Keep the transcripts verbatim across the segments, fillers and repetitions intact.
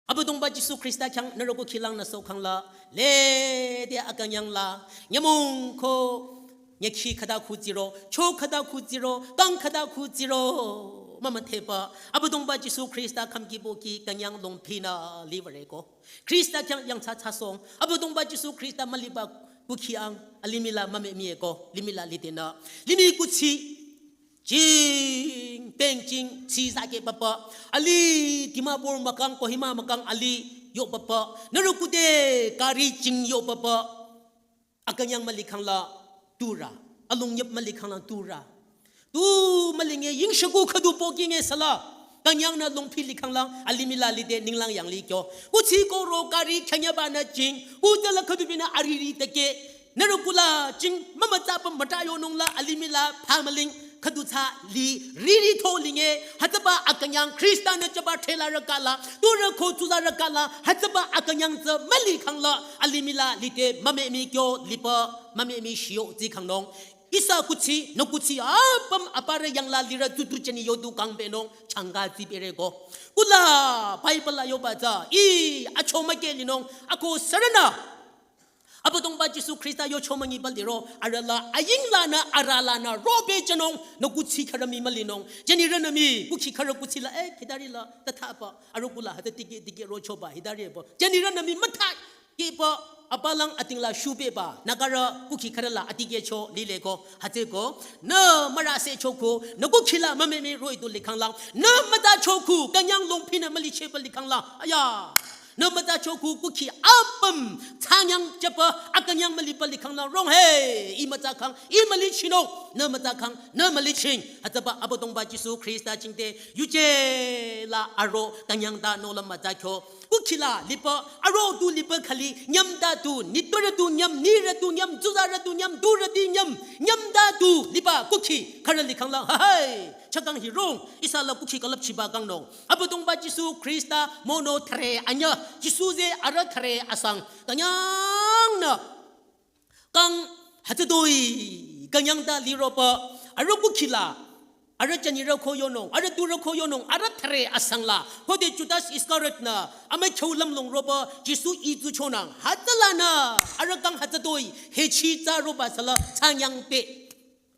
Abüdongba Jisu Khrista khyang nührü kukhilang nü sokhang la, lede akünyang la, nyümong ko, nyükhi khüta khu zero, cho khüta khu zero, kang khüta khu zero, mümüdheba, Abüdongba Jisu Khrista khümki pohki künyang longphinü liware ko. Khrista khyang yangthsa thsasong, Abüdongba Jisu Khrista müliba kukhi ang, alimih la mümemie ko, limih la lidenü, limih kuthsi, jing, peng jing, thsi zake papa, ali Dimapur mükang, Kohima mükang, ali yo papa, nührü kude, kari jing yo papa, akünyang mülikhang la, turü, alongyüp mülikhang la, turü. Tu mülinge yingshüku khüdu pohki nge sala. Künyang nü longphi likhang la, alimih la lide ninglang yang likyo. Kuthsi ko ro kari khyanyaba nü jing, kuta la khüdu binü ariri teke. Nührü kula jing, mümütsa pa müta yonung la, alimih la phamüling, khüdu thsa li, riri tho linge, hütsüba akünyang Khrista nü jüba thela rükala, turü ko tsuza rükala, hütsüba akünyang tsü mülikhang la, alimih la lide mümemi kyo, lipa, mümemi shio zi khangnung. Ihsa kuthsi, nü kuthsi, apüm aparü yang la lirü tutu cheni yodu kangbenung, changa zibere ko. Kula, Bible la yoba tsü, i, acho müke linung, ako sürünü. Abüdongba Jisu Khrista yo cho müngiba liro, arüh la, aying lanü, arüh lanü, robe jünung, nü kuthsi khürü mii mülinung. Jenirünü mii, kukhi khürü kuthsi la, eh, khidari la, tathaba, arüh kula, hüta dikeh, dikeh ro choba, hidari bo. Jenirünü mii mütha, keba, apalang ating la shubeba, nükarü kukhi khürü la atikeh cho lile ko, hütsü ko, nü mürase cho ko, nü kukhi la mümemi roh-i du likhang lang, nü müta cho ko, künyang longphinü mülicheba likhang lang, aya, nü müta cho ko, kukhi apüm, thsanyang jüba, akünyang müliba likhang lang, rong he, i müta khang, i mülichinung, nü müta khang, nü müliching, hütsüba Abüdongba Jisu Khrista jingte, yuje la aro, künyang ta nola müta kyo, kukhi la liba, aro du liba khali, nyüm ta du, nitpürü du nyüm, nirü du nyüm, tsuzarü du nyüm, durü di nyüm, nyüm ta du liba, kukhi, khürü likhang lang, hahai, chakang hirong, ihsa la kukhi külüpchiba kangnung. Abüdongba Jisu Khrista, mono thüre anyüh, Jisu ze arüh thüre asang, künyang nü, kang hütsütoi, künyang ta liroba, arüh kukhi la, arüh jenirü ko yonung, arüh turü ko yonung, arüh thüre asang la, khode Judas Iskariot nü, amükhyu lümlong roba, Jisu i tsuchonang, hütsülanü, arüh kang hütsütoi, hechi tsü roba sala, thsanyang pe.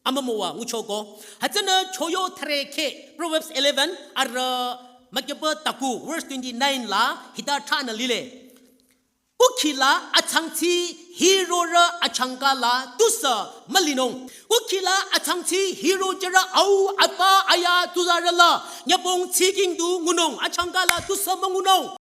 Amümüwa, nguchoko, hütsünü choyo thüre khe, Proverbs eleven, arüh, mükyüba taku, verse twenty-nine la, hita thsanü lile. Kukhi la achangchi hirorü achangka la tusü mülinung. Kukhi la achangchi hiro jürü au apa aya tuzarü la nyübong tsiking du ngunung achangka la tusü müngunung.